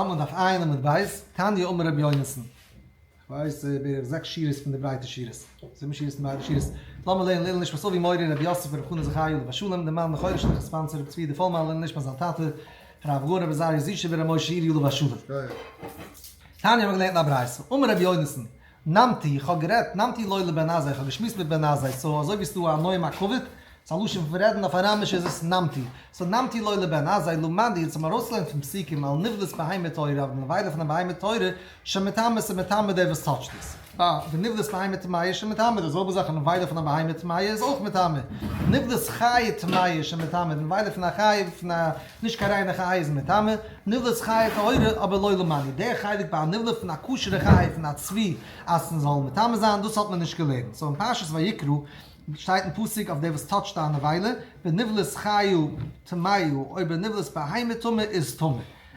עמוד דף ע' עמוד ב', תניא אמר רבי יונתן, כ'ווייס בערך זעקס שורות פון די ברייטע שורות, זיבן שורות פון די ברייטע שורות, לאמיר לערנען לעילוי נשמת אבי מורי רבי יוסף ברב חנא זכרי' עליו השלום, די מאן לכאורה שליח sponsor רבי צבי די פולמאן לעילוי נשמת זיין טאטע הרב הגאון רבי עזריה זישע בר' משה אירי עליו השלום. תניא האבן מיר געלערנט אין א ברייתא, אמר רבי יונתן, נמתי, איך האב גערעדט, נמתי לו לבן עזאי, איך האב געשמועסט מיט בן עזאי, so אזוי ווי ס'דא א נועם הכבוד, ס'איז א לשון פון רעדן, אויף אראמיש איז עס נמתי, so נמתי לו לבן עזאי, למדתי, אונז האבן ארויסגעלערנט פון פסוקים על נבלת בהמה טהורה, אויף די נבילה פון א בהמה טהורה, שמטמא ס'מטמא דער וואס touch ט עס. ונבלת בהמה טמאה שמטמא, די זעלבע זאך א נבילה פון א בהמה טמאה איז אויך מטמא. נבלת חיה טמאה שמטמא, די נבילה פון א חיה פון א נישט קיין ריינע חיה איז מטמא, נבלת חיה טהורה אבער לא למדנו, דער חלק ביי א נבלה פון א כשר'ע חיה פון א צבי אז ס'זאל מטמא זיין דאס האט מען נישט געלערנט, so אין פרשת ויקרא שטייט אין פסוק אויף דער וואס touch ט א נבילה, ונבלת חיה טמאה אויב נבלת בהמה טמאה איז טמא,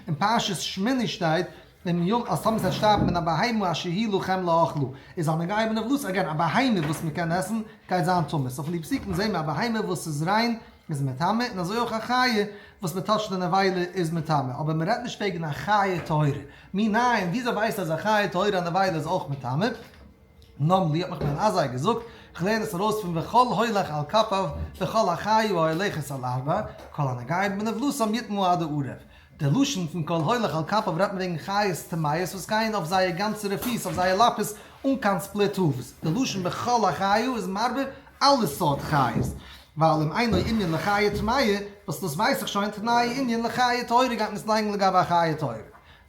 אין פרשת שמיני שטייט אם יום אז טאמער ס'וועט שטארבן מן הבהמה אשר היא לכם לאכלה, איז הנוגע בנבלתה, again א בהמה וואס מ'קען עסן גייט זיין טמא, so פון די פסוקים זעהן מיר א בהמה וואס איז ריין איז מטמא, און אזוי אויך א חיה וואס מען touch ט די נבילה איז מטמא, אבער מען רעדט נישט וועגן א חיה טהורה, מנין וויאזוי ווייסטו אז א חיה טהורה א נבילה איז אויך מטמא? נמ לי האט מיך בן עזאי געזאגט, איך לערן עס ארויס פון וכל הולך על כפיו וכל החיה ההולכת על ארבע, כל הנוגע בנבלתם יטמא עד הערב. די לשון פון כל הולך על כפיו רעדט מען וועגן חיות טמאות וואס גייען אויף זייער גאנצערע פיס, אויף זייער לאפעס, אן קיין split hooves. די לשון בכל החיה איז מרבה אלע סארט חיות. ווייל אם אינו ענין לחיה טמאה, וואס דאס ווייס איך שוין, תנאי ענין לחיה טהורה גייט מען עס לייגן לגבי א חיה טהורה.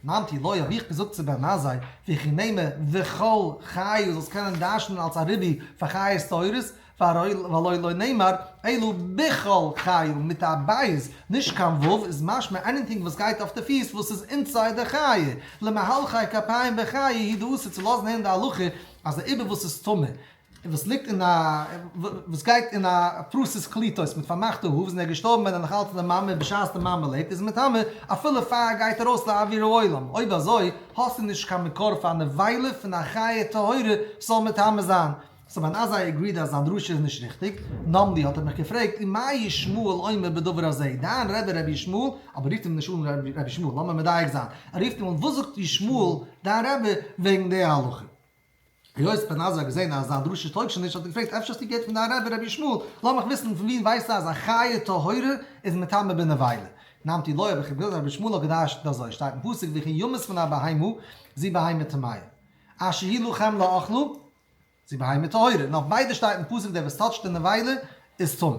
נמתי לו האב איך געזאגט צו בן עזאי, וכי נימא וכל חיה זאלסט קענען דרש'נען אלס א ריבוי פאר חיות טהורות, והלא לא נאמר אלא בכל חיה מיט א בית, נישט קיין ו', איז משמע anything וואס גייט אויף די פיס וואס איז inside די חיה, למהלכי כפיים בחיה הוא דאתא צו לאזן הערן די הלכה אז די איבר וואס איז טמא וואס ליגט אין א וואס גייט אין א פרוסת קליטות מיט פארמאכטע hooves און ער איז געשטארבן ווען ער נאך אלץ אין די מאמע און בשעת די מאמע לעבט איז מטמא אפילו פאר ער גייט ארויס לאוויר העולם אויב אזוי האסטו נישט קיין מקור פאר א נבילה פון א חיה טהורה ס'זאל מטמא זיין. so בן עזאי agreed אז זיין דרשה איז נישט ריכטיג, נמ לי האט ער מיך געפרעגט ומה ישמעאל אומר בדבר הזה, דיין רבי רבי ישמעאל, אבער רופט אים נישט אן רבי ישמעאל, לאמיר מדייק זיין, ער רופט אים אן וואס זאגט ישמעאל דיין רבי וועגן די הלכה? היות בן עזאי האט געזען אז זיין דרשה טויג שוין נישט האט ער געפרעגט אפשר האסטו געהערט פון דיין רבי רבי ישמעאל, לאמיך וויסן פון ווי ווייסטו אז א חיה טהורה איז מטמא בנבילה? נמתי לו האב איך אים געזאגט אז רבי ישמעאל האט געדרש'נט אזוי, שטייט אין פסוק וכי ימות מן הבהמה זו בהמה טמאה אשר היא לכם לאכלה, זו בהמה טהורה, און אויף ביידע שטייט אין פסוק דער וואס touch ט די נבילה איז טמא.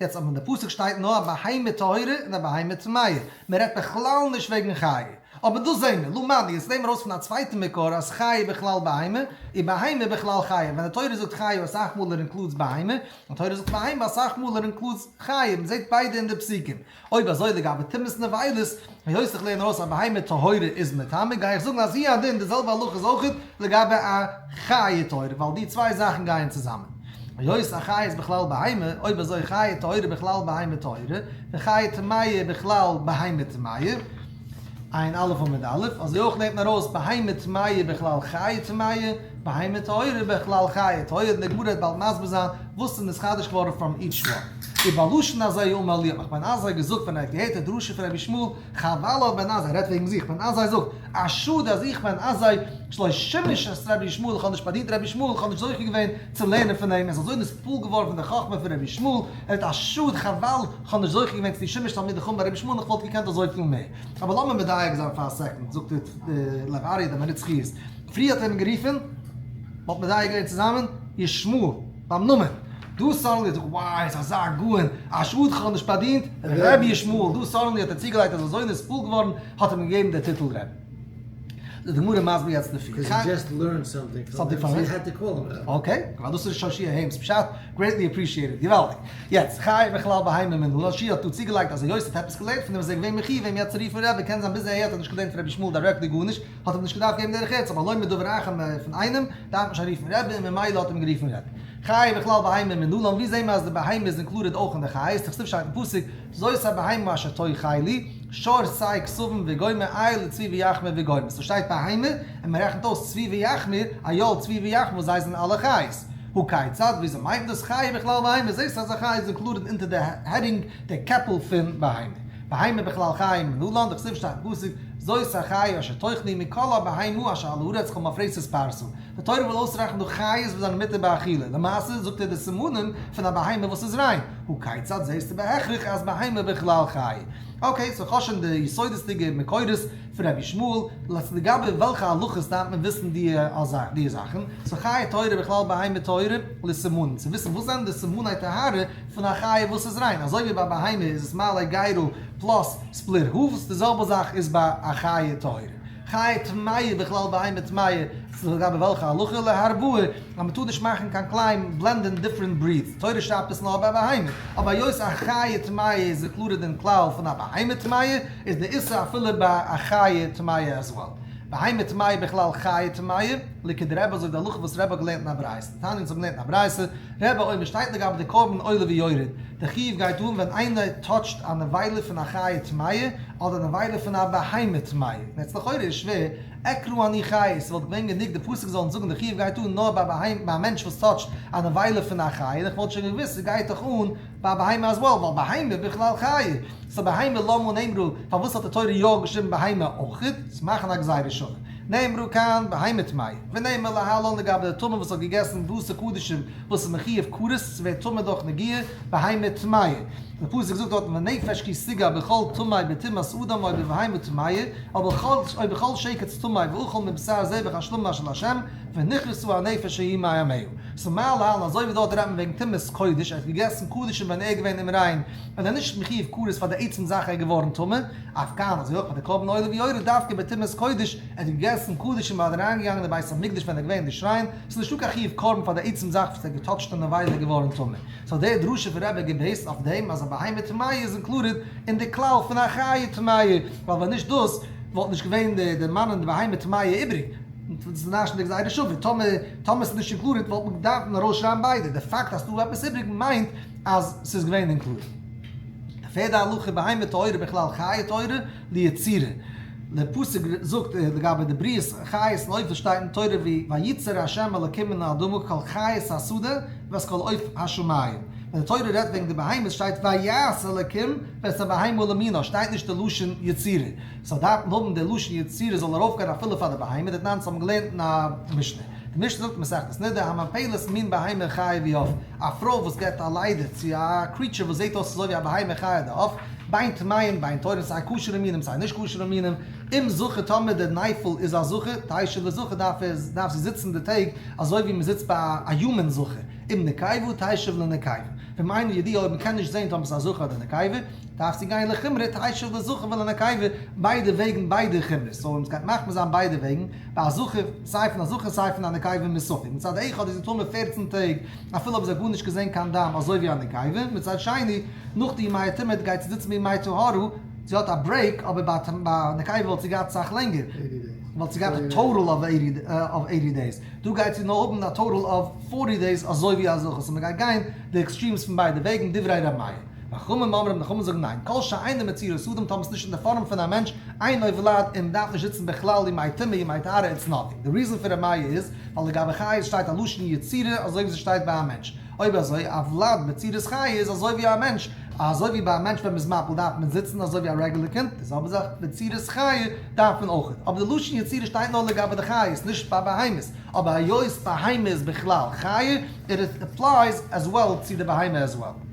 יעצט אבער אין די פסוק שטייט נאר א בהמה טהורה און א בהמה טמאה, מען רעדט בכלל נישט וועגן חיה. אבער דאס זעהן מיר, למדנו, יעצט נעם ארויס פון א צווייטע מקור אז חיה בכלל בהמה, און בהמה בכלל חיה. ווען די תורה זאגט חיה אסאך מאל ער includes בהמה, און תורה זאגט בהמה אסאך מאל ער includes חיה, מען זעהט ביידע אין די פסוקים. אויב אזוי לגבי טומאת נבילות, היות איך לערן ארויס א בהמה טהורה איז מטמא, גיי איך זאגן אז הוא הדין די זעלבע הלכה איז אויך לגבי א חיה טהורה, ווייל די צוויי זאכן גייען צוזאמען. היות א חיה איז בכלל בהמה, אויב אזוי חיה טהורה בכלל בהמה טהורה, וחיה טמאה בכלל בהמה טמאה, עיין א' עמוד א', אזוי אויך לערנט מען ארויס בהמה טמאה בכלל חיה טמאה, בהמה טהורה בכלל חיה טהורה, און די גמרא וועט באלד מסביר זיין וואס איז נתחדש געווארן from each one. ובלשון הזה אמר לי האט מיך בן עזאי געזאגט ווען ער האט געהערט די דרשה פון רבי ישמעאל, חבל האט בן עזאי, רעדט וועגן זיך, בן עזאי זאגט, א שאד אז איך בן עזאי שלא שימש את רבי ישמעאל, איך האב נישט באדינט רבי ישמעאל, איך האב נישט זוכה געווען צו לערנען פון אים, ער איז אזוי נתפעל געווארן פון די חכמה פון רבי ישמעאל, ער האט א שאד, חבל, איך האב נישט זוכה געווען צו שימש תלמידי חכמים ביי רבי ישמעאל, איך וואלט געקענט אזויפיל מער. אבער לאמיר מדייק זיין פאר א second, זאגט דער לב אריה דער מנצח חיות, פריער האט ער אים גערופן, מ'האט מדייק געווען צוזאמען, ישמעאל, ביים נאמען. דא suddenly האט ער געזאגט, וואי, איז אזא גאון, א שאד כ'האב נישט באדינט ר' ישמעאל, דא suddenly האט ער צוגעלייגט אז אזוי נתפעל געווארן, האט ער אים געגעבן די טיטל רבי. די גמרא מסביר יעצט לפי. Because he just learned something from him, so he had to call him רבי. okay, ווייל דאס איז שושי ההיים'ס פשט, greatly appreciated, געוואלדיג. יעצט, חיה בכלל בהמה מנלן, שושי האט דא צוגעלייגט אז היות ער האט עפעס געלערנט פון דעם איז ער געווען מחיוב אים יעצט צו רופן רבי, קען זיין ביז אהער האט ער נישט געלערנט פון רבי ישמעאל directly גארנישט, האט אים נישט געדארפט געבן דרך ארץ, אבער הלומד דבר אחר פון איינעם, דארף מען שוין רופן רבי, און ממילא האט אים גערופן רבי. חיה בכלל בהמה מנלן, ווי זעהן מיר אז די בהמה איז included אויך אין די חיות, דכתיב שטייט אין פסוק, זאת הבהמה אשר תאכלו, שור שה כשבים וגומר איל וצבי ויחמיר וגומר, סאו שטייט בהמה, און מען רעכנט אויס צבי ויחמיר, איל צבי ויחמיר וואס זיי זענען אלע חיות. הא כיצד, וויאזוי מיינט דאס חיה בכלל בהמה, זעהסט אז א חיה איז included אונטער די heading, די קעפל פון בהמה. בהמה בכלל חיה מנלן, דכתיב שטייט אין פסוק. זאת החיה אשר תאכלו מכל הבהמה אשר על הארץ כל מפרסת פרסה. די תורה וויל אויסרעכענען דא חיות וואס זענען מותר באכילה, למעשה זאגט ער די סימנים פון א בהמה וואס איז ריין, הא כיצד זעסטו בהכרח אז בהמה בכלל חיה. אקעי, סאו כ'האב שוין די יסודות'דיגע מקורות פון רבי ישמעאל, לעצט לגבי וועלכע הלכות דארף מען וויסן די זאכן, סאו חיה טהורה בכלל בהמה טהורה, לסימנים, צו וויסן וואס זענען די סימני טהרה פון א חיה וואס איז ריין, אזוי ווי ביי בהמה איז עס מעלה גרה plus split hooves, די זעלבע זאך איז ביי א חיה טהורה. חיה טמאה בכלל בהמה טמאה, ס'איז לגבי וועלכע הלכה להרבאה, אז מ'טאר נישט מאכן קיין כלאים blend ן different breeds, די תורה שרייבט עס נאר ביי בהמה, אבער היות א חיה טמאה איז included אין כלל פון א בהמה טמאה, איז די איסור אפילו ביי א חיה טמאה as well. בהמה טמאה בכלל חיה טמאה, לכדרבי אזוי די הלכה וואס רבי האט געלערנט אין א ברייתא. תניא אונז האבן געלערנט אין א ברייתא, רבי אומר שטייט לגבי די קרבן עולה ויורד, די חיוב גייט אן ווען איינער touch ט א נבילה פון א חיה טמאה אדער א נבילה פון א בהמה טמאה, און יעצט לכאורה איז שווער, אקרא אני חיה, ס'וואלט געווען גענוג די פסוק זאלן זאגן די חיוב גייט אן נאר ביי א מענטש וואס touch ט א נבילה פון א חיה, און איך וואלט שוין געוואוסט ס'גייט דאך אן ביי א בהמה as well, ווייל בהמה בכלל חיה, סאו בהמה למה נאמרה, פארוואס האט די תורה יא געשריבן בהמה אויכעט, צו מאכן א גזירה שווה. נאמרה כאן בהמה טמאה, ונאמר להלן לגבי די טמא וואס האט געגעסן בשר קדשים וואס איז מחויב כרת, ס'ווערט טמא דורך נגיעה, בהמה טמאה. די פסוק זאגט דארטן ונפש כי תגע בכל טמא בטומאת אדם או בבהמה טמאה, או בכל שקץ טמא ואכל מבשר זבח השלמים אשר לה', ונכרתה הנפש ההיא מעמיה. סאו מה להלן אזוי ווי דארט רעדט מען וועגן טומאת קודש, ער האט געגעסן קדשים ווען ער איז געווען אומריין, און ער איז נישט מחויב כרת פאר די עצם זאך ער איז געווארן טמא, אף כאן אזוי אויך ביי די קרבן עולה ויורד דווקא בטומאת קודש, ער האט געגעסן קדשים ווייל ער איז אריינגעגאנגען אין בית המקדש ווען ער איז געווען נישט ריין, ס'איז נישטא קיין חיוב קרבן פאר די עצם זאך וואס ער האט גע touch ט און נבילה איז געווארן טמא. סאו די דרשה פון רבי גע base ט אויף דעם אז א בהמה טמאה איז included אין די כלל פון א חיה טמאה, ווייל ווען נישט דאס וואלט נישט געווען די דערמאנען די בהמה טמאה איבריג, ס'איז נישט די גזירה שווה, טאמער ס'איז נישט included וואלט מען געדארפט ארויס שרייבן ביידע, די פאקט אז ס'דא עפעס איבריג מיינט אז ס'איז געווען included. די פערדע הלכה בהמה טהורה בכלל חיה טהורה ליצירה. די פסוק זאגט לגבי די בריאת חיות און עופות שטייט אין תורה ווי וייצר ה' אלקים מן האדמה כל חית השדה ואת כל עוף השמים. ווען די תורה רעדט וועגן די בהמות שטייט ויעש אלקים ואת הבהמה למינה שטייט נישט די לשון יצירה. סאו דארף מען האבן די לשון יצירה זאל ארויפגיין אפילו פאר די בהמה, דתנן האבן געלערנט אין א משנה. די משנה זאגט מסכת נדה המפלת מין בהמה חיה ועוף, א פרוי וואס געבט א לידה צו א creature וואס זעט אויס אזוי ווי א בהמה חיה אדער עוף, בין טמאים בין טהורים סיי כשר'ע מינים סיי נישט כשר'ע מינים, אם זכר טאמער דער נייפל איז א זכר, תשב לזכר דארף ער דארף זי זיצן די טעג אזוי ווי מען זיצט ביי א human זכר, אם נקבה תשב לנקבה, ואם אינו ידוע אויב מען קען נישט זען טאמער ס'איז א זכר אדער נקבה, דארף זי גיין לחומרא תשב לזכר ולנקבה ביידע וועגן ביידע חומרות, סאו אונז גייט מחמיר זיין ביידע וועגן, ביי א זכר סיי פון א זכר סיי פון א נקבה מספק, מצד אחד איז זי טמא 14 טעג אפילו אויב זי האט גארנישט געזען קיין דם אזוי ווי א נקבה, מצד שני נאך די ימי הטומאה גייט זי זיצן בימי טהרה, זי האט א break, אבער ביי א נקבה וואלט זי געהאט סאך לענגער, וואלט זי געהאט א total of 80 days, דא גייט זי נאר האבן א total of 40 days אזוי ווי א זכר, סאו מען גייט גיין די extremes פון ביידע וועגן, דברי ר' מאיר. וחכמים אומרים, די חכמים זאגן ניין, כל שאינו בצורת אדם טאמער ס'נישט אין די פארעם פון א מענטש, אינו ולד און מ'דארף נישט זיצן בכלל ימי טומאה ימי טהרה it's nothing. די reason פון ר' מאיר איז, ווייל לגבי חיות שטייט א לשון יצירה אזוי ווי ס'שטייט ביי א מענטש. אויב אזוי, א ולד בצורת חיה איז אזוי ווי א מענטש, אזוי ווי ביי א מענטש ווען מ'איז מפיל דארף מען זיצן אזוי ווי א רעגולער קינד, די זעלבע זאך בצורת חיה דארף מען אויכעט. אבער די לשון יצירה שטייט נאר לגבי די חיות, נישט ביי בהמות. אבער היות בהמה איז בכלל חיה, it applies as well צו די בהמה as well.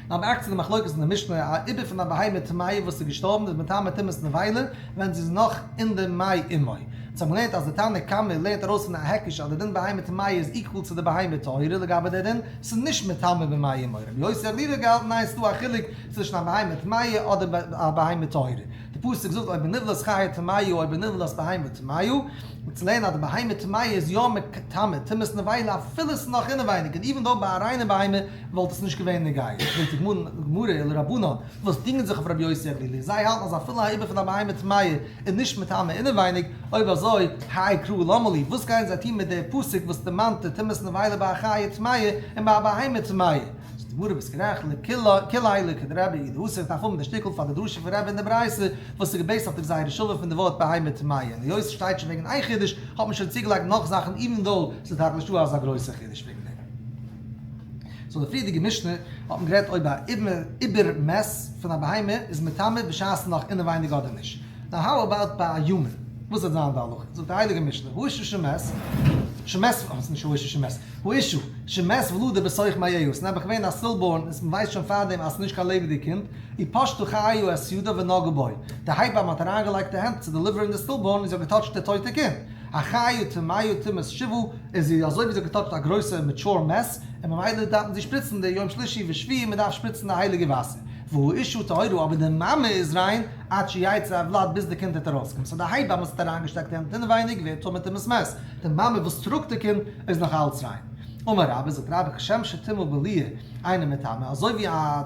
נאר back צו די מחלוקת אין די משנה, א עובר פון א בהמה טמאה וואס איז געשטארבן איז מטמא טומאת נבילה ווען זי איז נאך אין די מעי אמו. אונז האבן געלערנט אז די תנא קמא לערנט ארויס פון א היקש אז די דין בהמה טמאה איז equal צו די בהמה טהורה לגבי די דין, ס'איז נישט מטמא במעי אמו. רבי יוסי הגלילי האט געהאלטן ניין ס'איז דא א חילוק צווישן א בהמה טמאה אדער א בהמה טהורה. די פסוק זאגט או בנבלת חיה טמאה או בנבלת בהמה טמאה, און צו לערנען אז די בהמה טמאה איז יא מטמא טומאת נבילה אפילו ס'איז נאך אינעווייניג און even though ביי א ריינע בהמה וואלט עס נישט געווען נוגע. פרעגט די גמרא ולרבנן וואס דינגען זיך אויף רבי יוסי הגלילי, זיי האלטן אז אפילו א עובר פון א בהמה טמאה איז נישט מטמא אינעווייניג, אויב אזוי האי קרא למה לי, וואס גייען זיי טון מיט די פסוק וואס דערמאנט די טומאת נבילה ביי א חיה טמאה און ביי א בהמה טמאה? זאגט די גמרא ביסט גערעכט, לכולי לכדרבי אידא איך דארף האבן די שטיקל פאר די דרשה פון רבי אין די ברייתא וואס איז גע base ט אויף די גזירה שווה פון די ווארט בהמה טמאה, און היות ס'שטייט שוין וועגן איין חידוש האט מען שוין צוגעלייגט נאך זאכן even though ס'איז טאקע נישטא אזא גרויסע חידוש וועגן דעם. סאו די פריערדיגע משנה האט מען גערעדט אויב א עובר מת פון א בהמה איז מטמא בשעת נאך אינעווייניג אדער נישט. Now how about ביי א human? וואס וועט זיין די הלכה? זאגט די הייליגע משנה, האשה שמת, שמת, אה, ס'איז נישט האשה שמת, האשה שמת ולדה בתוך מעיה, ס'איז נעבעך געווען א stillborn, און מ'ווייסט שוין פארדעם אז ס'איז נישט קיין לעבעדיג קינד, ופשטה חיה את ידה ונגעה בו, די הייבאם האט אריינגעלייגט די הענט צו deliver ן די stillborn און זי האט געטאטשט די טויטע קינד. החיה טמאה טומאת שבעה, איז זי אזוי ווי זי האט געטאטשט א גרויסע mature מת, און ממילא דארף מען זי שפריצן די יום שלישי ושביעי, מען דארף שפריצן די הייליגע וואסער. והאשה טהורה, אבער די מאמע איז ריין, עד שיצא הוולד ביז די קינד וועט ארויסקומען. So די הייבאם וואס האט אריינגעשטעקט די הענט אינעווייניג ווערט טמא טומאת מת, די מאמע וואס טראגט די קינד איז נאך אלץ ריין. אמר רבה, זאגט רבה, כשם שטומאה בליעה אינה מטמאה, אזוי ווי א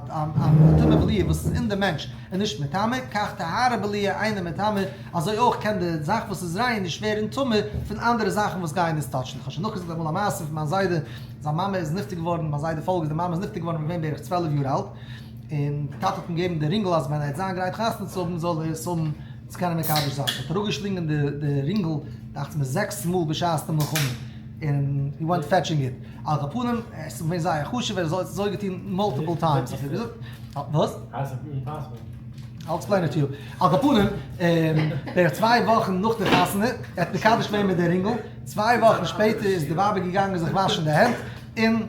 טומאה בליעה וואס איז אין די מענטש איז נישט מטמא, כך טהרה בליעה אינה מטמאה, אזוי אויך קען די זאך וואס איז ריין נישט ווערן טמא פון אנדערע זאכן וואס גייען עס טאטשן. איך האב שוין נאכגעזאגט אמאל א מעשה פון מיין זיידע, זיין מאמע איז נפטר געווארן, מיין זיידע פאלג איז די מאמע איז נפטר געווארן ווען ער איז געווען בערך 12 יאר אלט, און די טאטע האט אים געגעבן די רינגל אז ווען ער וועט זיין גרייט חתונה צו האבן זאל ער עס האבן צו קענען מקדש זיין. האט ער אראפגעשלינגען די רינגל דאכט זיך מיר זעקס מאל בשעת די מלחמה, און he went fetching it. על כל פנים, עס איז געווען זייער חשוב, ער האט עס אזוי געטון multiple times. האט ער געזאגט, וואס? I'll explain it to you. על כל פנים, בערך צוויי וואכן נאך די חתונה, ער האט מקדש געווען מיט די רינגל, צוויי וואכן שפעטער איז די ווייב געגאנגען זיך וואשן די הענט, און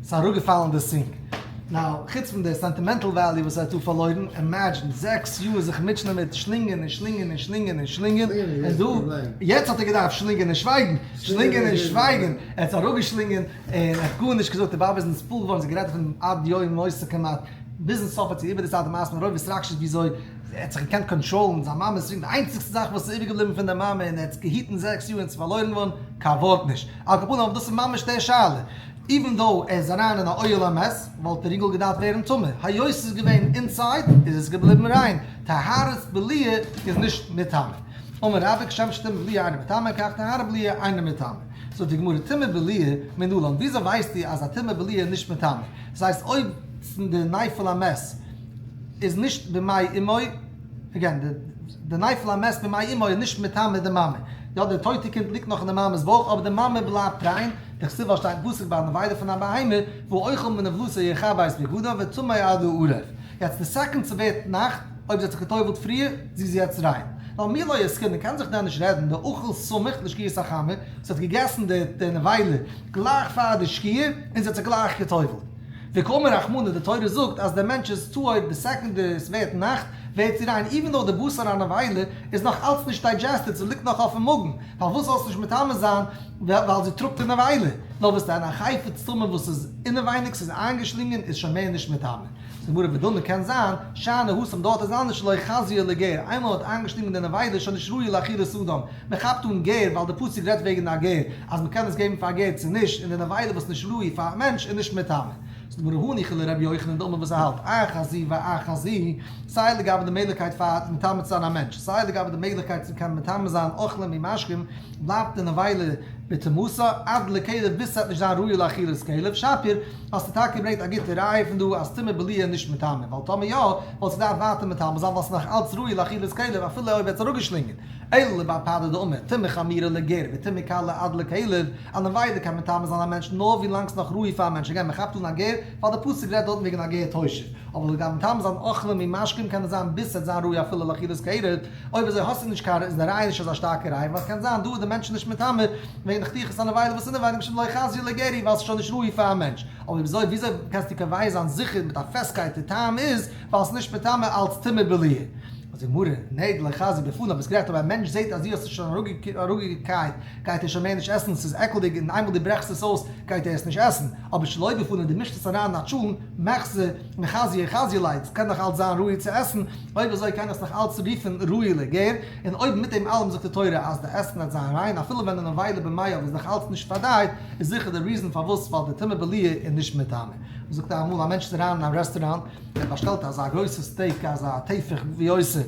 ס'איז אראפגעפאלן די sink. Now, חוץ פון די sentimental value וואס ער האט דא פארלוירן, imagine, זעקס יאר זיך מוטשענען מיט שלינגען און שלינגען און שלינגען און שלינגען, און דא, יעצט האט ער געדארפט שלינגען און שווייגן, שלינגען און שווייגן, ער האט עס אראפגעשלינגען, און ער האט גארנישט געזאגט, די ווייב איז נתפעל געווארן, זי האט גערעדט פון עד יום מותה כמעט, ביזן סוף האט זי איבערדערציילט די מעשה מרוב התרגשות וויאזוי ער האט זיך געקענט קאנטראלן, זיין מאמע'ס רינג, די איינציגסטע זאך וואס איז איבערגעבליבן פון די מאמע און ער האט עס געהיטן זעקס יאר און עס איז פארלוירן געווארן, קיין ווארט נישט. על כל פנים אבער דאס איז ממש די שאלה. Even though ער איז אריין אין א אוהל המת וואלט די רינגל געדארפט ווערן טמא, היות עס איז געווען inside איז עס געבליבן ריין, טהרת בליעה איז נישט מטמא. אמר רבה כשם שטומאה בליעה אינה מטמאה כך טהרה בליעה אינה מטמאה. זאגט די גמרא טומאה בליעה מנלן, וויאזוי ווייסטו אז א טומאה בליעה איז נישט מטמא? דאס הייסט אויב די נפל המת איז נישט במעי אמו, again, די נפל המת במעי אמו איז נישט מטמא די מאמע. יא די טויטע קינד ליגט נאך אין די מאמע'ס בויך אבער די מאמע בלייבט ריין, דכתיב ווייל שטייט אין פסוק ביי א נבילה פון א בהמה, והאוכל מנבלתה יכבס בגדיו וטמא עד הערב. יעצט די second ס'ווערט נאכט, אויב זי האט זיך גע'טובל'ט פריער, זי איז יעצט ריין. נאר מי לא עסקינן קען זיך דען נישט רעדן, דאכל סמוך לשקיעת החמה, זי האט געגעסן די נבילה גלייך פאר די שקיעה, און זי האט זיך גלייך גע'טובל'ט. וקאמר רחמנא, די תורה זאגט אז דער מענטש איז טהור די second עס ווערט נאכט, ווערט זי ריין, even though די בשר הנבילה איז נאך אלץ נישט digested, ס'ליגט נאך אויפן מאגן, פארוואס זאלסטו נישט מטמא זיין ווייל זי טראגט די נבילה? נאר וואס דען א חפץ טמא וואס איז אינעווייניג, ס'איז איינגעשלינגען, איז שוין מער נישט מטמא. זאגט די גמרא ודמי קען זיין, שאני התם דארט איז אנדערש שלא חזיא לגר, איינמאל מ'האט איינגעשלינגען די נבילה איז שוין נישט ראוי לאכילת אדם, מ'כאפט אן גר ווייל די פסוק רעדט וועגן א גר, אז מ'קען עס געבן פאר א גר צו נישט, און די נבילה וואס נישט ראוי פאר א מענטש איז נישט מטמא. זאגט די גמרא הניחא לרבי יוחנן דאמר וואס ער האלט, אחת זו ואחת זו, סיי לגבי די מעגליכקייט פאר מטמא צו זיין א מענטש, סיי לגבי די מעגליכקייט צו קענען מטמא זיין אוכלים ומשקים, בלייבט די נבילה בטומאתה עד לכלב ביז ס'וועט נישט זיין ראוי לאכילת כלב, שפיר, האסטו טאקע געברענגט א גוטע ראיה פון דא אז טומאה בליעה איז נישט מטמא, ווייל טאמער יא, וואלט זי געדארפט ווייטער מטמא זיין ווייל ס'איז נאך אלץ ראוי לאכילת כלב אפילו אויב ער האט עס אראפגעשלינגען. אלא לבר פדא דאמר, טומאה חמורה לגר וטומאה קלה עד לכלב, א נבילה קען מטמא זיין א מענטש נאר ווי לאנג ס'נאך ראוי פאר א מענטש, again מ'כאפט אן א גר ווייל די פסוק רעדט דארטן וועגן א גר תושב, אבער לגבי מטמא זיין אוכלים ומשקים קען עס זיין ביז ס'וועט זיין ראוי אפילו לאכילת כלב, אויב אזוי האסטו נישט קיין איז די ראיה נישט אזא שטארקע ראיה ווייל ס'קען זיין דא איז די מענטש נישט מטמא וועגן חתיכת הנבילה וואס אינעווייניג משום דלא חזיא לגר ווייל ס'איז שוין נישט ראוי פאר א מענטש, אבער וויאזוי וויאזוי קענסטו קובע זיין זיכער מיט א פעסטקייט די טעם איז ווייל ס'איז נישט מטמא אלץ טומאה בליעה. זאגט די גמרא, נע דלא חזיא בפניו, ביסט גערעכט אויב א מענטש זעט אז דו האסט עס שוין אראפגעקייט גייט ער שוין מער נישט עסן, ס'איז עקלדיג און איינמאל דו ברעכסט עס אויס גייט ער עס נישט עסן, אבער שלא בפניו דו מישט עס אריין אין א טשולנט, מחזי מחזיא חזיא ליה, ס'קען נאך אלץ זיין ראוי צו עסן, אויב אזוי קען איך עס נאך אלץ רופן ראוי לגר, און אויב מיט דעם אלעם זאגט די תורה אז די עסן וועט זיין ריין אפילו ווען די נבילה במעיו איז נאך אלץ נישט פארדייט, איז זיכער די reason פארוואס ווייל די טומאה בליעה איז נישט מטמא. זאגט אמאל א מענטש איז אריין אין א רעסטוראנט, ער האט באשטעלט אזא גרויסע steak אזא טפח ויותר,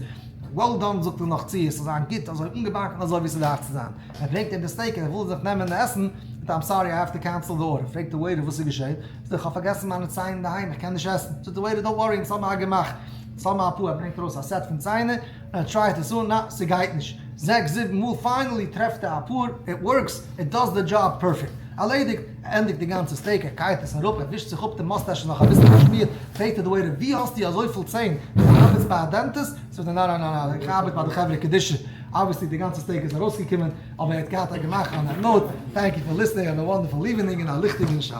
well done זאגט ער נאך צו, עס זאל זיין גוט אזוי אנגעבאקן אזוי ווי ס'דארף צו זיין. ער ברענגט אים די steak און ער וויל זיך נעמען עסן, זאגט ער I'm sorry I have to cancel the order, פרעגט די waiter וואס איז געשען, זאגט ער איך האב פארגעסן מיינע ציין אינדערהיים איך קען נישט עסן, זאגט די waiter don't worry אונז האבן א געמאך, אונז האבן א פאר, ער ברענגט ארויס א set פון ציינער, און ער try ט עס אן, נא ס'גייט נישט, זעקס זיבן מאל finally טרעפט ער א פאר, it works, it does the job perfect, ארלעדיגט, ער ענדיגט די גאנצע steak, ער קייט עס אראפ, ער ווישט זיך אפ די מוסטעש איז נאך אביסל פארשמירט, פרעגט ער די waiter ווי האסטו אזויפיל ציין, די ארבעטסט. ארבעטסט ביי א dentist? זאגט ער ניין ניין ניין ניין איך ארבעט ביי די חברה קדישא, obviously די גאנצע steak איז ארויסגעקומען, אבער ער האט געהאט א געמאך on that note, thank you for listening, have a wonderful evening און א ליכטיגן שבת.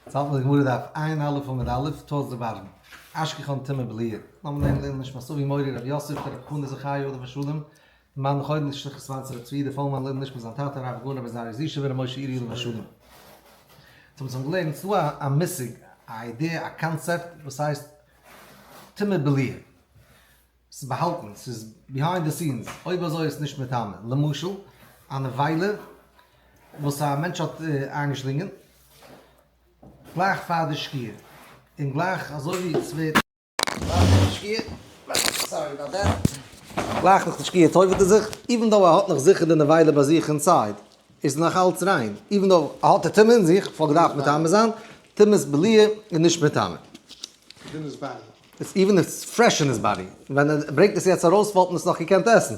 יעצט האלט מען די גמרא דף עין א' עמוד א', towards the bottom, אשכחן טומאה בליעה, לאמיר לערנען לעילוי נשמת אבי מורי רבי יוסף ברב חנא זכי' עליו השלום, מאן דחול נישט זיך sponsor ר' צבי די פאלמאן לעילוי נשמת זיין טאטע הרב הגאון רבי זרעי זישע בר' משה אירי עליו השלום. צום צום געלערנט ס'דא א מושג, א idea, א קאנצעפט וואס הייסט טומאה בליעה. ס'איז באהאלטן, ס'איז behind the scenes, אויב אזוי איז עס נישט מטמא. למשל, א נבילה וואס א מענטש האט איינגעשלינגען גלייך פאר די שקיעה, און גלייך אזוי ווי עס ווערט גלייך נאך די שקיעה טובל'ט ער זיך, even though ער האט נאך זיכער די נבילה ביי זיך inside, איז נאך אלץ ריין, even though ער האט די טומאה אין זיך, וואלט געדארפט מטמא זיין, טומאת בליעה איז נישט מטמא. It's even if it's fresh in his body, ווען ער ברענגט עס יעצט ארויס וואלט מען עס נאך געקענט עסן,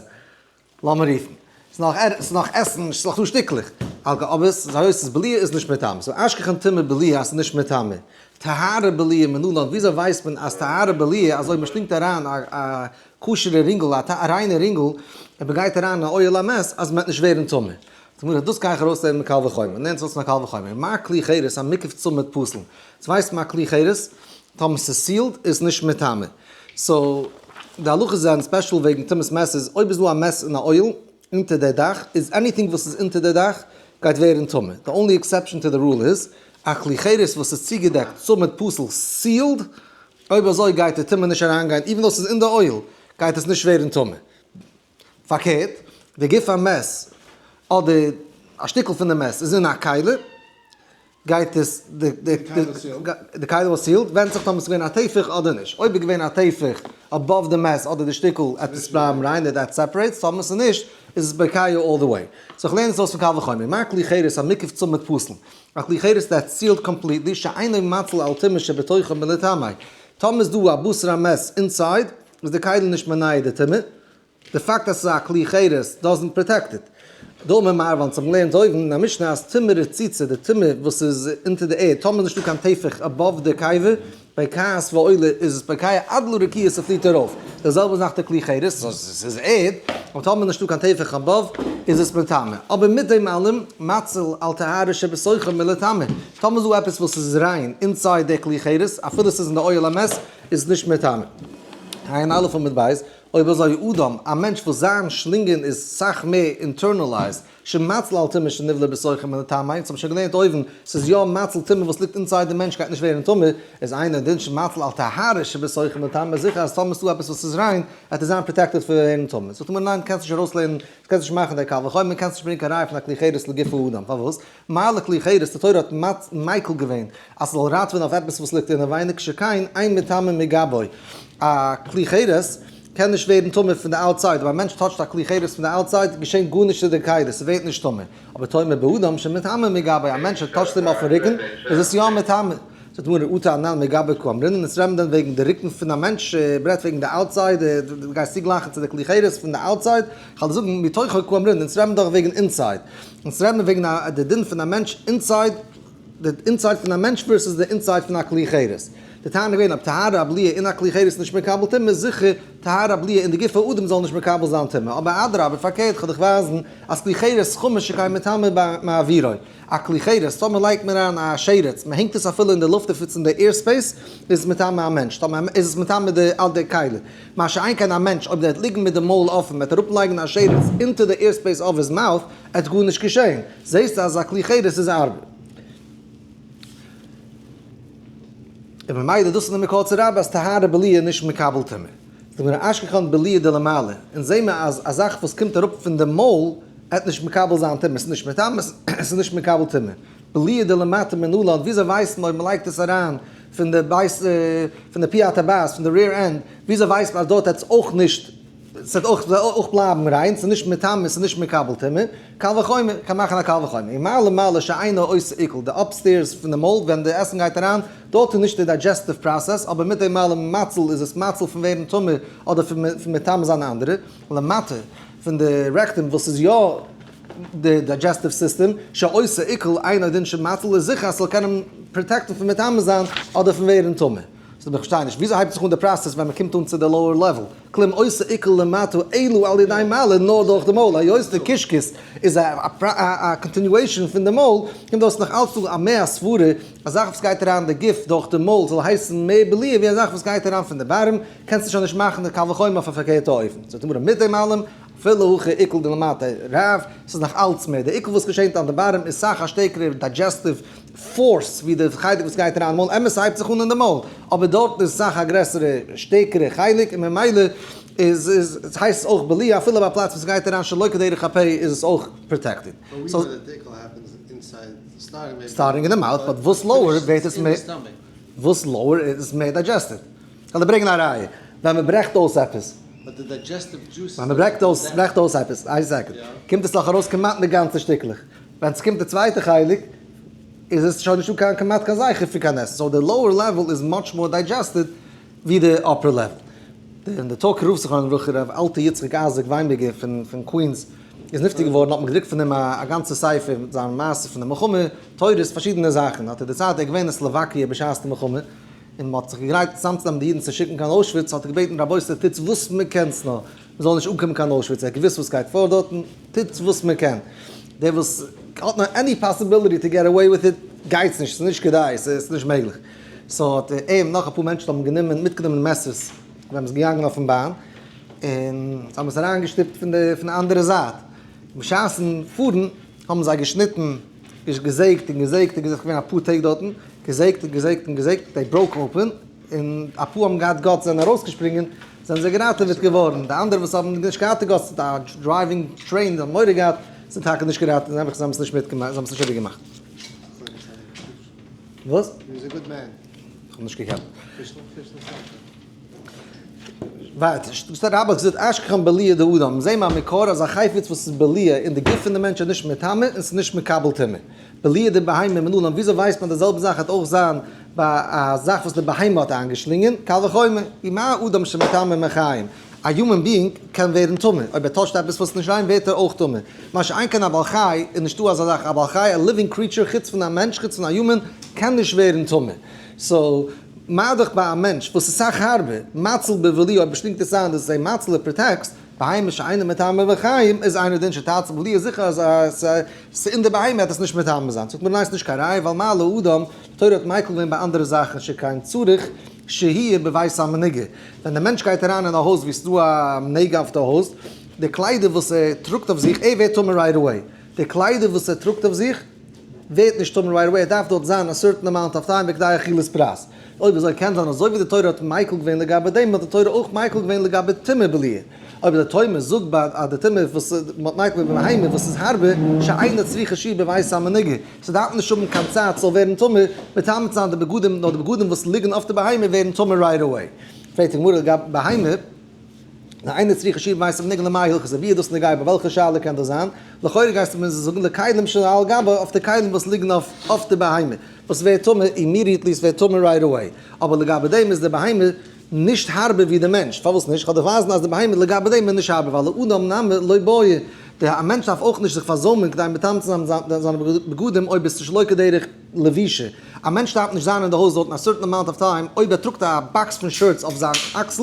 לאמיר רופן, ס'איז נאך ס'איז נאך עסן, ס'איז נאך דא שטיקלעך, אבער ס'איז היות ס'איז בליעה איז נישט מטמא, so אשכחן טומאה בליעה אז ס'איז נישט מטמא, טהרה בליעה מנלן, וויאזוי ווייסט מען אז טהרה בליעה אז אויב מ'שלינגט אריין א א כשר'ע רינגל, א ריינע רינגל, און מ'גייט אריין אין א אוהל המת אז מ'וועט נישט ווערן טמא. זאגט גמרא, דאס גיי איך ארויסלערנען מקל וחומר, נענטס אויס מקל וחומר, מה כלי חרס המוקף צמיד פסול, דאס ווייסט מען א כלי חרס, טאמער ס'איז sealed איז נישט מטמא. So די הלכות זענען special וועגן טומאת מת איז אויב איז דא א מת אין א אוהל אונטער די דאך איז anything וואס איז אונטער די דאך גייט ווערן טמא. The only exception to the rule איז א כלי חרס וואס איז צוגעדעקט צמיד פסול sealed, אויב אזוי גייט די טומאה נישט אריינגיין even though ס'איז אין די אוהל גייט עס נישט ווערן טמא. פארקערט, די גוף המת אדער א שטיקל פון די מת איז אין א כלי, גייט עס, די כלי וואס sealed, ווענדט זיך טאמער ס'איז געווען א טפח אדער נישט. אויב איז געווען א טפח above די מת אדער די שטיקל עט עס בלייבן ריין, that separates, טאמער ס'איז נישט, איז עס בוקע all the way. So כ'לערן עס אויס פון קל וחומר. מה כלי חרס המוקף צמיד פסול. א כלי חרס that sealed completely, שאינו מציל על טומאה שבתוכו מלטמא. טאמער איז דא א בשר המת inside, איז די כלי נישט מונע די טומאה. די פאקט אז ס'איז א כלי חרס doesn't protect it. דאמר מר ווייל אונז האבן געלערנט אויבן אין א משנה אז טומאה רצוצה, די טומאה וואס איז אונטער די ערד, טאמער איז נישטא קיין טפח above די קבר, בוקעת ועולה איז עס בוקע עד לרקיע ס'פליט ארויף. די זעלבע זאך די כלי חרס, ס'איז ערד, אבער טאמער איז נישטא קיין טפח above איז עס מטמא. אבער מיט דעם אלעם, מציל על טהרה שבתוכו מלטמא. טאמער איז דא עפעס וואס איז ריין inside די כלי חרס, אפילו ס'איז אין די אוהל המת, איז עס נישט מטמא. עין א' עמוד ב', אויב אזוי אדם, א מענטש וואס זיין שלינגען איז סאך מער internalized, שמציל על טומאה שנבלעה בתוכו מלטמא, אונז האבן שוין געלערנט אויבן, ס'איז יא מציל טומאה וואס ליגט inside די מענטש גייט נישט ווערן טמא, איז אינו דין שמציל על טהרה שבתוכו מלטמא, זיכער אז טאמער ס'דא עפעס וואס איז ריין, וועט ער זיין protected פון ווערן טמא. זאגט די גמרא ניין קענסט נישט ארויסלערנען, קענסט נישט מאכן די קל וחומר, קענסט נישט ברענגען קיין ראיה פון א כלי חרס לגוף האדם, פארוואס? מה לכלי חרס, די תורה האט מיקל געווען אז ס'זאל ראטווען אויף עפעס וואס ליגט אינעווייניג, שכן אין מטמא מגבו, א כלי חרס קען נישט ווערן טמא פון די outside, אויב א מענטש touch ט א כלי חרס פון די outside געשענט גארנישט צו די כלי, ס'ווערט נישט טמא, אבער טומאה באדם שמטמא מגבו, א מענטש וואס touch ט אים אויפן רוקן איז עס יא מטמא. זאגט די גמרא אטו אנן מגבו קאמרינן, אונז רעדן דען וועגן די רוקן פון א מענטש, מ'רעדט וועגן די outside, דו גייסט צוגלייכן צו די כלי חרס פון די outside, כ'וועל דיר זאגן מתוכו קאמרינן, אונז רעדן דאך וועגן inside, אונז רעדן וועגן די דין פון א מענטש inside, די inside פון א מענטש versus די inside פון א כלי חרס. די טענה איז געווען אויב טהרה הבליעה אין א כלי חרס איז נישט מקבל טומאה איז זיכער טהרה הבליעה אין די גוף האדם זאל נישט מקבל זיין טומאה, אבער אדרבה פארקערט כ'וועל דיך ווייזן אז כלי חרס חמץ שכן מטמא מאווירו. א כלי חרס, טאמער לייגט מען אריין א שרץ, מען הענגט עס אפילו אין די לופט if it's אין די air space, איז עס מטמא א מענטש, טאמער איז עס מטמא די אל די כלי. מה שאין כן א מענטש אויב דער וועט ליגן מיט די מויל אפען, מען וועט אראפ לייגן א שרץ into די air space of his mouth, עט גארנישט געשען. זעסטו אז א כלי חרס איז ארבעט. און ממילא דאס איז די מקור צו רבה אז טהרה בליעה איז נישט מקבל טומאה. זאגט מיר אשכחן בליעה דלמעלה, אונז זעהן מיר אז א זאך וואס קומט אראפ פון די מויל עט נישט מקבל זיין טומאה, ס'איז נישט מטמא, ס'איז נישט מקבל טומאה. בליעה דלמטה מנלן, וויאזוי ווייסט מען אויב מ'לייגט עס אריין פון די בית פון די פי הטבעת פון די rear end, וויאזוי ווייסט מען אז דארט עט עס אויך נישט ס'וועט אויך אויך בלייבן ריין, ס'איז נישט מטמא, ס'איז נישט מקבל טומאה, קל וחומר, קען מאכן א קל וחומר. ומה למעלה שאינו עושה עיכול, די upstairs פון די מויל ווען די עסן גייט אריין, דארט איז נישט די digestive process, אבער מיט דעם אלעם מציל איז עס מציל פון ווערן טמא אדער פון מטמא זיין אנדערע, למטה פון די rectum וואס איז יא. די digestive system, שעושה עיקול אינו דין שמציל איז זיכער אז ס'זאל קענען protect ן פון מטמא זיין אדער פון ווערן טמא. so איך פארשטיי נישט, וויאזוי הייבט זיך אן די process ווען מ'קומט אן צו די lower level? כלום עושה עיקול למטה אלא על ידי מלע, נאר דורך די מויל, היות די קישקעס איז א continuation פון די מויל, קומט אויס נאך אלץ דא א מער סברה, א זאך וואס גייט אריין אין די גוף דורך די מויל זאל הייסן מער בליעה ווי א זאך וואס גייט אריין פון די ווארעם, קענסטו שוין נישט מאכן די קל וחומר אויף א פארקערטע אופן. זאגט די גמרא מיט דעם אלעם, אפילו הכי עיקול דלמטה רב, ס'איז נאך אלץ מער, די עיקול וואס געשענט אן די ווארעם איז סאך א שטערקערע digestive force ווי די חלק וואס גייט אריין אין מויל, אמת ס'הייבט זיך אן אין די מויל, אבער דארטן איז סאך א גרעסערע שטערקערע חלק און ממילא איז איז הייסט עס אויך בליעה, אפילו ביי א פלאץ וואס ס'גייט אריין שלא כדרך הפה איז עס אויך protected. starting אין די mouth, but וואס lower ווערט עס מער, וואס lower איז עס מער digested. כ'וועל דיר ברענגען א ראיה, ווען מ'ברעכט אויס עפעס, ווען מ'ברעכט אויס ברעכט אויס עפעס, איין second, קומט עס נאך ארויס כמעט מיט גאנצע שטיקלעך, ווען ס'קומט די צווייטע חלק איז עס שוין נישטא קיין כמעט קיין זכר פון קיין עסן, so די lower level איז much more digested ווי די upper level. די טאג רופט זיך אן ר' ר' אלטר יצחק אייזיק וויינבערגער פון קווינס איז נפטר געווארן האט מען געדרוקט פון אים א גאנצע ספר מיט זיין מעשה פון די מלחמה, תורות, פארשידענע זאכן, האט ער דערציילט ער איז געווען אין סלאוואקיע בשעת די מלחמה, און מען האט זיך געגרייט צוזאמצונעמען די אידן צו שיקן קיין אוישוויץ, האט ער געבעטן רבותי טוטס וואס מען קענטס נאר, מען זאל נישט אנקומען קיין אוישוויץ, ער האט געוואוסט וואס גייט פאר דארטן, טוטס וואס מען קען, דער וואס האט נאר any possibility to get away with it, גייטס נישט, ס'איז נישט כדאי, ס'איז נישט מעגליך. so האט ער אים נאך אפאר מענטשן האבן גענומען מיטגענומען מעסערס ווען מ'איז געגאנגען אויפן באן, און זיי האבן עס אריינגעשטופט פון די פון די אנדערע זייט, בשעת'ן פארן האבן זיי געשניטן, געזעגט און געזעגט און געזעגט, געווען אפאר טעג דארטן, געזעגט און געזעגט און געזעגט, they broke open, און אפאר האבן געהאט guts זענען ארויסגעשפרינגען, זענען זיי געראטעוועט געווארן, די אנדערע וואס האבן נישט געהאט די guts, די driving train, זיי האבן מורא געהאט, זענען טאקע נישט געראטעוועט, זיי האבן עס נישט מיטגעמאכט, זיי האבן עס נישט איבערגעמאכט. וואס? He was a good man. כ'האב נישט געקענט. ווייטער, דער רבי האט געזאגט אשכחן בליעה דאדם, זעה מה מקור אז א חפץ וואס איז בליעה אין די גוף פון די מענטש איז נישט מטמא און ס'איז נישט מקבל טומאה. בליעה דבהמה מנלן, וויאזוי ווייסט מען די זעלבע זאך וועט אויך זיין ביי א זאך וואס די בהמה האט איינגעשלינגען, קל וחומר, אי מה אדם שמטמא מחיים, א human being קען ווערן טמא, אויב ער touch ט עפעס וואס איז נישט ריין ווערט ער אויך טמא, מה שאין כן א בעל חי, איז נישטא אזא זאך, א בעל חי, א living creature חוץ פון א מענטש, חוץ פון א human, קען נישט ווערן טמא. so, מה דאך ביי א מענטש וואס איז סאך הארבער, מציל בבליעה אויב באשטינקט עס איין דאס איז א מציל ער protect, בהמה שאינה מטמא בחיים איז אינו דין שתציל בבליעה זיכער אז ס'איז אין די בהמה וועט עס נישט מטמא זיין. זאגט מיר ניין ס'נישט קיין ראיה ווייל מה לאדם, די תורה האט מיקל געווען ביי אנדערע זאכן שכן צריך שיהיה בבית המנוגע, ווען דער מענטש גייט אריין אין א הויז וואו ס'איז דא א נגע אויף די הויז, די קליידער וואס ער טראגט אויף זיך, ער ווערט טמא right away, די קליידער וואס ער טראגט אויף זיך ווערט נישט טמא right away, ער דארף דארט זיין א certain amount of time בכדי אכילת פרס. אויב אזוי קען זיין אזוי ווי די תורה האט מיקל געווען לגבי דעם האט די תורה אויך מיקל געווען לגבי טומאה בליעה. אויב די תורה זאגט ביי אז די טומאה וואס מ'האט מיקל געווען ביי בהמה וואס איז הארבער, שאינה צריכה שיהיה בבית המנוגע, ס'דארף נישט האבן קיין צייט ס'זאל ווערן טמא, מטמא צו זיין די בגדים, נאר די בגדים וואס ליגן אויף די בהמה ווערן טמא right away. פרעגט די גמרא לגבי בהמה, שאינה צריכה שיהיה בבית המנוגע למאי הלכתא, ווי איז דאס נוגע, ביי וועלכע שאלה קען דאס זיין? לכאורה גייסטו מיר זאגן לכלים שעל גבה, אויף די כלים וואס ליגן אויף די בהמה, וואס ווערט טמא immediately, ס'ווערט טמא right away, אבער לגבי דעם איז די בהמה נישט הארבער ווי די מענטש, פארוואס נישט? כ'וועל דיך ווייזן אז די בהמה לגבי דעם איז נישט הארבער, ווייל לאדם נמי לא בעי, די א מענטש דארף אויך נישט זיך פארזוימען כדי מטמא צו זיין זיינע בגדים אויב עס איז שלא כדרך לבישה, א מענטש דארף נישט זיין אין די הויז דארטן א certain amount of time, אויב ער טראגט א box פון shirts אויף זיין אקסל,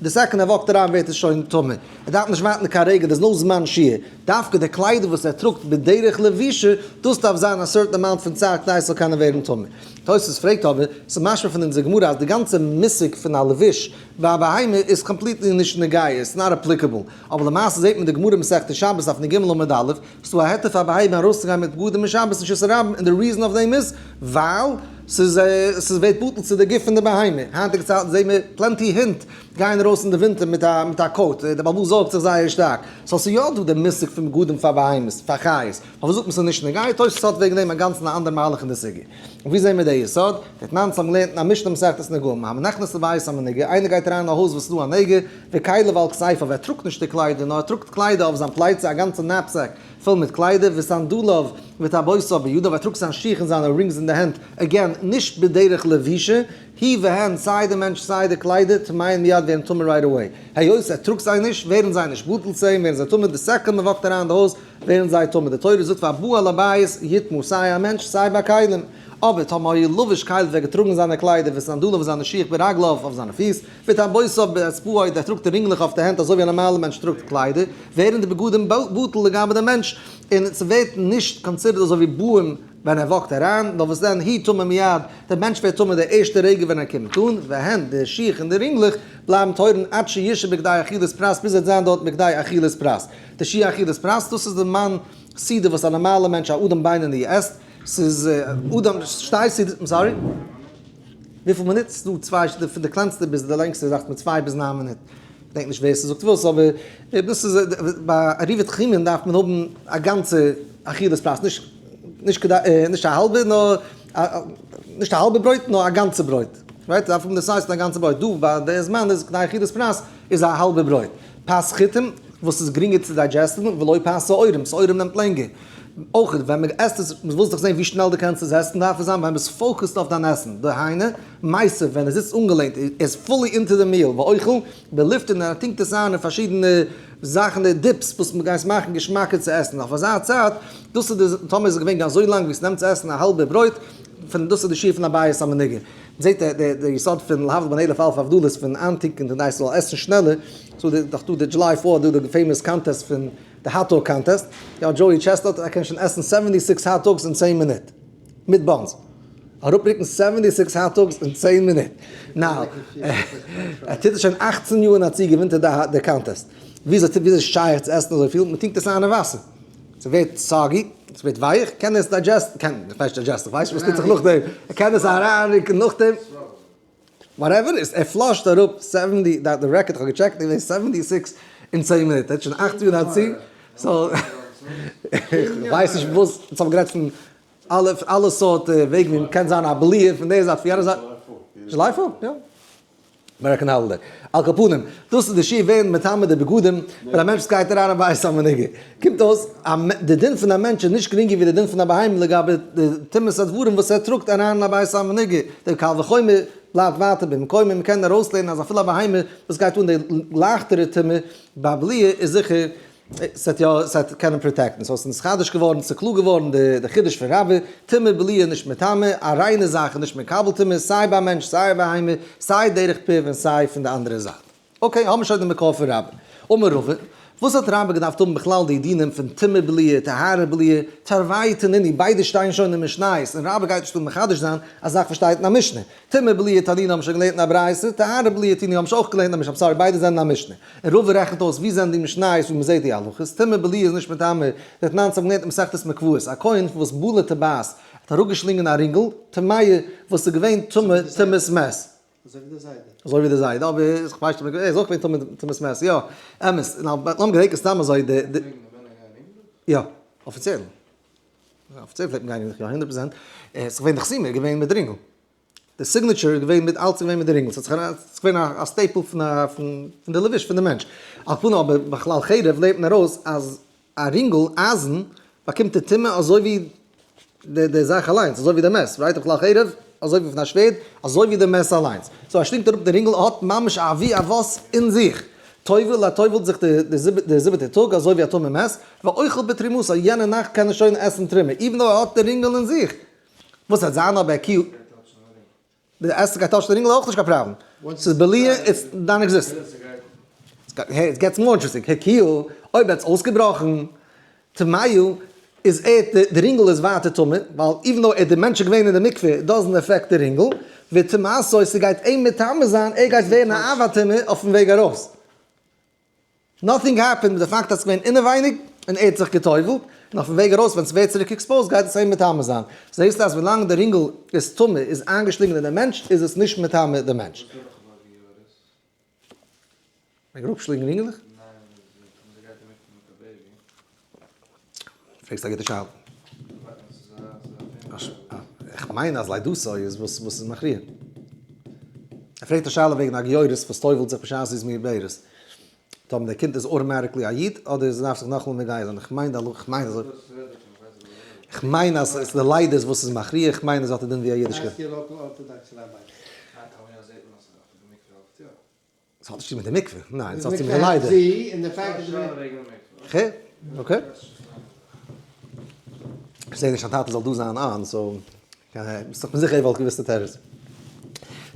די second ער walk ט אריין ווערט עס שוין טמא, ער דארף נישט ווארטן קיין רגע, דער איז no זמן שיעור, דווקא די קליידער וואס ער טראגט בדרך לבישה, דאס דארף זיין א certain amount פון צייט כדי עס זאל קענען ווערן טמא. תוספות פרעגט אבער, ס'איז משמע פון אונזער גמרא אז די גאנצע מושג פון א לבוש ביי א בהמה איז completely נישט נוגע, it's not applicable, אבער למעשה זעט מען די גמרא מסכת שבת דף נג עמוד א', ס'דא א היתר פאר א בהמה ארויסצוגיין מיט בגדים אין שבת אין רשות הרבים און די reason אויף דעם איז ווייל ס'איז ס'ווערט בטל צו די גוף פון די בהמה, היינטיגע צייטן זעט מען plenty הינט גייען ארויס אין די ווינטער מיט א מיט א coat, דער בעל הבית זארגט זיך זייער שטארק, so ס'איז יא דא די מושג פון בגדים פאר בהמות, פאר חיות. פארוואס זאגט מען ס'איז נישט נוגע? תוס' האט וועגן דעם א גאנצן א אנדער מהלך אין די סוגיא. און ווי זעהן מיר די יסוד? דתנן האבן געלערנט אין א משנה מסכת נגעים, הנכנס לבית המנוגע, איינער גייט אריין אין א הויז וואס איז דא א נגע, וכליו על כתפיו, ער טראגט נישט די קליידער, נאר ער טראגט קליידער אויף זיין פלייצע, א גאנצע knapsack פול מיט קליידער, וסנדליו וטבעותיו בידיו, ער טראגט זיין שיך און זיינע rings אין די הענט, again, נישט בדרך לבישה, הוא והן, סיי די מענטש סיי די קליידער, טמאין מיד ווערן טמא right away. היות ער טראגט זיי נישט, ווערן זיי נישט בטל צו אים, ווערן זיי טמא, די second מען walk ט אריין אין די הויז, ווערן זיי טמא. די תורה זאגט והבא אל הבית יטמא, סיי א מענטש סיי ביי כלים. אבער טאמער היה לובש כליו ווער געטראגן זיינע קליידער וסנדליו און זיינע שיך ברגליו אויף זיינע פיס, וטבעותיו באצבעו, דער טראגט די רינגלעך אויף די הענט אזוי ווי א נארמאלער מענטש טראגט קליידער, ווערן די בגדים בטל לגבי דעם מענטש, און ס'ווערט נישט considered אזוי ווי באים ווען ער walk ט אריין, נאר וואס דען, הוא טמא מיד, דער מענטש ווערט טמא די ערשטע רגע ווען ער קומט אן, והן, די שיך און די רינגלעך, בלייבן טהורין עד שישב בכדי אכילת פרס ביז ער וועט זיין דארט בכדי אכילת פרס. די שיעור אכילת פרס, דאס איז די מן סעודה וואס א נארמאלער מענטש א אדם בינוני עסט, ס'איז אדם שתי סעודות, I'm sorry? וויפיל מינוט? ס'איז דא צוויי, פון די קלענסטע ביז די לענגסטע זאגט מען 2 ביז 9 מינוט. כ'דענק נישט ווער ס'זאגט וואס, אבער דאס איז, ביי עירובי תחומין דארף מען האבן א גאנצע אכילת פרס, נישט נישט כדי, נישט א האלבע, נאר נישט א האלבע ברויט, נאר א גאנצע ברויט. Right? דארף האבן די size פון א גאנצע ברויט. דא ביי די זמן איז כדי אכילת פרס איז א האלבע ברויט. פת חיטים, וואס איז גרינגער צו digest ן, ולא פת שעורים, שעורים נעמט לענגער. אויך ווען מען עסט עס, מען וויל זיך זען ווי שנעל דו קענסט עס עסן, דארף עס זיין ווען ביסט focused אויף דיין עסן. דהיינו, מיסב, ווען ער זיצט אנגעלענט, איז fully into the meal, ואוכל בליפתין, און ער טונקט עס איין אין פארשידענע זאכן, די dips וואס מען גייט מאכן געשמאקער צו עסן. אויף אזא צייט, דאס איז די, טאמער איז עס געווען אזוי לאנג ווי עס נעמט צו עסן א האלבע ברויט, פון דאס איז די שיעור פון א בית המנוגע. מען זעט די יסוד פון להבדיל בין אלף אלף הבדלות פון איינטונקען כדי ס'זאל עסן שנעלער, so די דאך דא די July 4 דא די famous contest פון די hot dog contest, יא Joey Chestnut ער קען שוין עסן 76 hot dogs אין 10 מינוט, מיט buns. אראפרוקן 76 hot dogs אין 10 מינוט. Now, ער טוט עס שוין 18 יאר און א צי געווינט ער די contest. וויאזוי טוט וויאזוי שייך צו עסן אזויפיל? מען טונקט עס איין אין וואסער. ס'ווערט soggy, ס'ווערט ווייך, קען עס digest ן, קען, איך ווייס נישט digest ן, איך ווייס נישט וואס טוט זיך נאכדעם, ער קען עס אריינרוקן נאכדעם, whatever, איז ער flush ט אראפ 70, די record איך האב געטשעקט איז געווען 76 אין 10 מינוט, ער האט שוין 18 יאר א צי, so, איך ווייס נישט וואס, אונז האבן גערעדט פון אלע אלע סארט וועגן ווי מ'קען זיין א בליעה פון די זייט פון יענע זייט, July 4, יא. American holiday. על כל פנים, דאס איז די שיעור ווערן מטמא די בגדים, ווען א מענטש גייט אריין אין בית המנוגע. קומט אויס, די דין פון א מענטש איז נישט גרינגער ווי די דין פון א בהמה לגבי די טומאת הדברים וואס ער טראגט אריין אין א בית המנוגע. דער קל וחומר בלייבט ווייטער במקומו, מען קען ארויסלערנען אז אפילו א בהמה וואס גייט אן די לייכטערע טומאה ביי בליעה איז זיכער ס'וועט יא, ס'וועט קענען protect ן. So ס'איז נתחדש געווארן, ס'איז קלאר געווארן די חידוש פון רבה, טומאה בליעה איז נישט מטמא, א ריינע זאך איז נישט מקבל טומאה, סיי ביי מענטש, סיי ביי בהמה, סיי דרך פיו און סיי פון די אנדערע זייט. Okay, האבן מיר שוין די מקור פון רבה. אמר רבא, וואס האט רבה געדארפט האבן בכלל די דינים פון טומאה בליעה, טהרה בליעה, תרווייהו תנינהו, ביידע שטייען שוין אין משניות, און רבה גייט נישט דא מחדש זיין א זאך וואס שטייט אין א משנה. טומאה בליעה תנינא האבן שוין געלערנט אין א ברייתא, טהרה בליעה תנינא האבן שוין אויך געלערנט אין א משנה, I'm sorry, ביידע זענען אין א משנה. און רבא רעכנט אויס ווי זענען די משניות וואו מ'זעט די הלכות, טומאה בליעה איז נישט מטמא, דתנן האבן געלערנט אין מסכת מקוואות, א כהן וואס בלע טבעת האט אראפגעשלינגען א רינגל, טמאה, וואס איז געווען טמא טומאת מת. אזוי ווי די זיידע. אזוי ווי די זיידע, אבער איך ווייס נישט, ער איז אויך געווען טמא טומאת מת, יא, אמת, לאמיר געדענקען סתם אזוי די. יא, אפיציעל. אפיציעל פלעגט מען גיין יא 100%, עס איז געווען די חסימה איז געווען מיט די רינגל. די signature איז געווען מיט אלץ איז געווען מיט די רינגל, ס'האט זיך אריין, ס'איז געווען א staple פון א פון די לבוש פון די מענטש. על כל פנים אבער בכלל חרב לערנט מען ארויס אז א רינגל אייזן באקומט די טומאה אזוי ווי די די זאך אליינס, אזוי ווי די מת, right? בכלל חרב, אזוי ווי פון א שווערד, אזוי ווי די מת אליינס. So ער שלינגט אראפ די רינגל האט ממש א אבי אבות אין זיך. טובל, ער טובל'ט זיך די זיבעטע טאג אזוי ווי א טמא מת, ואוכל בתרומתו, יענע נאכט קען ער שוין עסן תרומה, even though ער האט די רינגל אין זיך. וואס וועט זיין אבער כי די עסן גייט touch ן די רינגל אויך נישט קיין פראבלעם, ס'איז בליעה it's non-existent. It gets more interesting, הקיאה, אויב ער האט עס אויסגעבראכן, טמאה, איז ער, די רינגל איז ווייטער טמא, ווייל even though ער איז די מענטש געווען אין די מקווה, doesn't affect די רינגל, וטומאתו, ס'גייט אים מטמא זיין, ער גייט ווערן א אב הטומאה אויפן וועג ארויס. Nothing happened מיט די פאקט אז ס'איז געווען אינעווייניג און ער האט זיך גע'טובל'ט, און אויפן וועג ארויס ווען ס'ווערט צוריק exposed גייט עס אים מטמא זיין. זעהסטו אז ווילאנג די רינגל איז טמא איז איינגעשלינגען אין די מענטש איז עס נישט מטמא די מענטש. מעג אראפשלינגען רינגעלעך? פרעגסט א גוטע שאלה. איך מיין אז לידתו איז וואס וואס איז מכריע. ער פרעגט א שאלה וועגן א גיורת וואס טובל'ט זיך בשעת זי איז מעוברת. טאמער דער קינד איז automatically א איד אדער זי דארף זיך נאכאמאל מגייר זיין. איך מיין די הלכה, איך מיין אזוי. איך מיין אז עס איז די לידה איז וואס איז מכריע, איך מיין אז זי האט א דין ווי א אידיש קינד. ס'האט נישט צו מיט די מקווה, ניין, ס'האט צו מיט די לידה. Okay, okay. איך זעה נישט דיין טאטע זאל דא זיין אן, so, ביסט דאך מיר זיכער ער וואלט געוואוסט די תירוץ.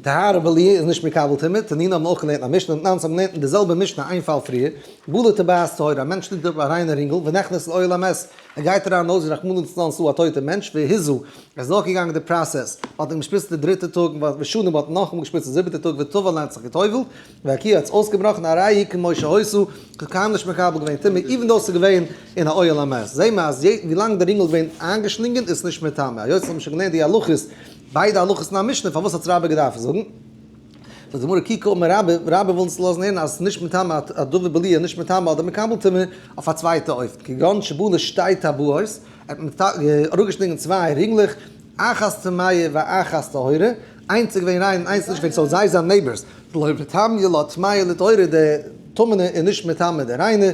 טהרה בליעה איז נישט מקבל טומאה, תנינא האבן אויך געלערנט א משנה, תנן האבן געלערנט אין די זעלבע משנה איין פאל פריער, בלע טבעת טהורה, א מענטש שלינגט אפ א ריינע רינגל, ונכנס לאוהל המת, ער גייט אריין אין הויז רחמנא לצלן ס'דא א טויטע מענטש, והזה, ער איז נאכגעגאנגען די process, מ'האט אים געשפריצט די דריטע טאג, ושנה, מ'האט אים נאכאמאל געשפריצט די זיבעטע טאג, וטבל ער האט זיך גע'טובל'ט, והקיאה האט עס אויסגעבראכן, הרי היא כמו שהיתה, ס'האט קיינמאל נישט מקבל געווען טומאה, even though ס'איז געווען אין א אוהל המת. זעהן מיר אז ווי לאנג די רינגל איז געווען איינגעשלינגען איז עס נישט מטמא. היות אונז האבן שוין געלערנט די הלכות, ביידע הלכות אין א משנה, פארוואס האט עס רבה געדארפט זאגן? זאגט די גמרא כי קאמר רבה, רבה וויל אונז לאזן הערן אז עס איז נישט מטמא א דבר בליעה נישט מטמא אדער מקבל טומאה אויף א צווייטע אופן, כגון שבלע שתי טבעות, ער האט אראפגעשלינגען צוויי רינגלעך, אחת טמאה ואחת טהורה, איינס איז געווען ריין און איינס נישט געווען, so זיי זענען neighbors, לא מטמיא לה טמאה לטהורה, די טמא'נע איז נישט מטמא די ריינע,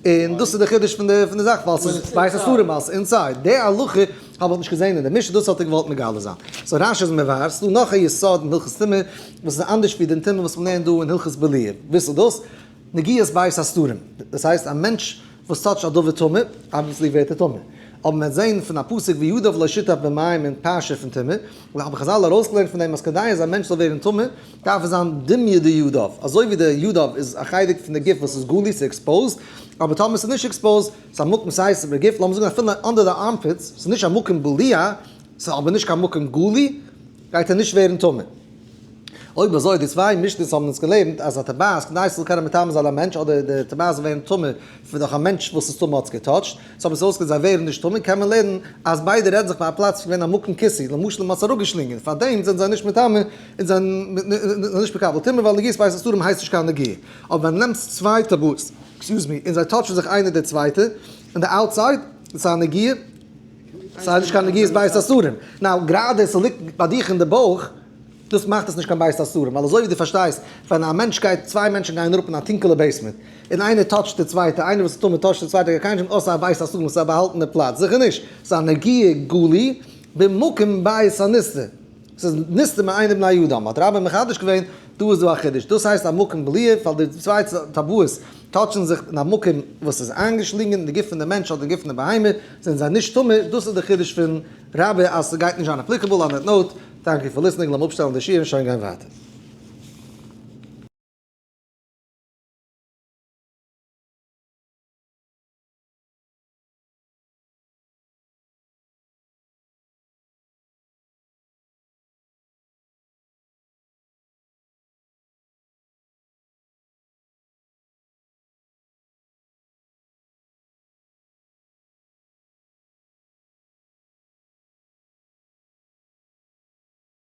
און דאס איז די חידוש פון די זאך, ווייל ס'איז בית הסתרים ווייל ס'איז inside, די הלכה האב איך נישט געזען אין די משנה, דאס האט ער געוואלט מגלה זיין. so רש"י איז מבאר, ס'דא נאך א יסוד אין הלכות טומאה, וואס איז אנדערש ווי דעם טומאה וואס מ'לערנט דא אין הלכות בליעה. וואס איז דאס? נגיעת בית הסתרים. דאס הייסט א מענטש וואס touch ט א דבר טמא, obviously ווערט ער טמא. אבער מ'וועט זען פון א פסוק וידיו לא שטף במים אין פרשה פון טומאה, און האבן חז"ל ארויסגעלערנט פון דעם אז כדי אז א מענטש זאל ווערן טמא, דארף עס זיין דומיא דידיו, אזוי ווי די ידיו איז א חלק פון די גוף וואס איז גלוי, ס'איז exposed, אבער טאמער ס'איז נישט exposed, ס'איז א מקום סתום בגוף, לאמיר זאגן אפילו under די armpits, ס'איז נישט א מקום בליעה, ס'איז אבער נישט קיין מקום גלוי, גייט ער נישט ווערן טמא. אויב אזוי, די צוויי משניות האבן אונז געלערנט אז א טבעת כדי ס'זאל קענען מטמא זיין א מענטש אדער די טבעת זאל ווערן טמא פון דורך א מענטש וואס איז טמא האט עס גע touch ט, so האבן עס אויסגעלערנט זיי ווערן נישט טמא, קען מען לערנען אז ביידע רעדן זיך ביי א פלאץ פון ווען א מקום כיסוי, למשל מ'האט עס אראפגעשלינגען, פארדעם זענען זיי נישט מטמא און זענען נישט מקבל טומאה ווייל נגיעת בית הסתרים הייסט נישט קיין נגיעה. אבער ווען נעמסט צוויי טבעות, excuse me, און זיי touch ן זיך איינער די צווייטע, אין די outside, איז א נגיעה, סאיז נישט קיין נגיעת בית הסתרים. now גראדע ס'ליגט ביי דיך אין די בויך, דאס מאכט עס נישט קיין בית הסתרים, ווייל אזוי ווי דו פארשטייסט, ווען א מענטש גייט, צוויי מענטשן גייען אראפ אין א טונקעלע basement, און איינער touch ט די צווייטע, איינער וואס איז טמא touch ט די צווייטע, גייט קיינער נישט זאגן אה ס'איז א בית הסתרים, ס'איז א באהאלטענע פלאץ, זיכער נישט, ס'איז א נגיעה גלוי במקום בית הנסתר. ס'איז נסתר מעיני בני אדם, האט רבה מחדש געווען, דא איז דא א חידוש, דאס הייסט א מקום בליעה, ווייל די צוויי טבעות touch ן זיך אין א מקום וואס איז איינגעשלינגען אין די גוף פון די מענטש אדער גוף פון די בהמה, זענען זיי נישט טמא, דאס איז די חידוש פון רבה אז ס'גייט נישט זיין applicable, on that note, thank you for listening, לאמיר אפשטעלן די שיעור און שוין גיין ווייטער.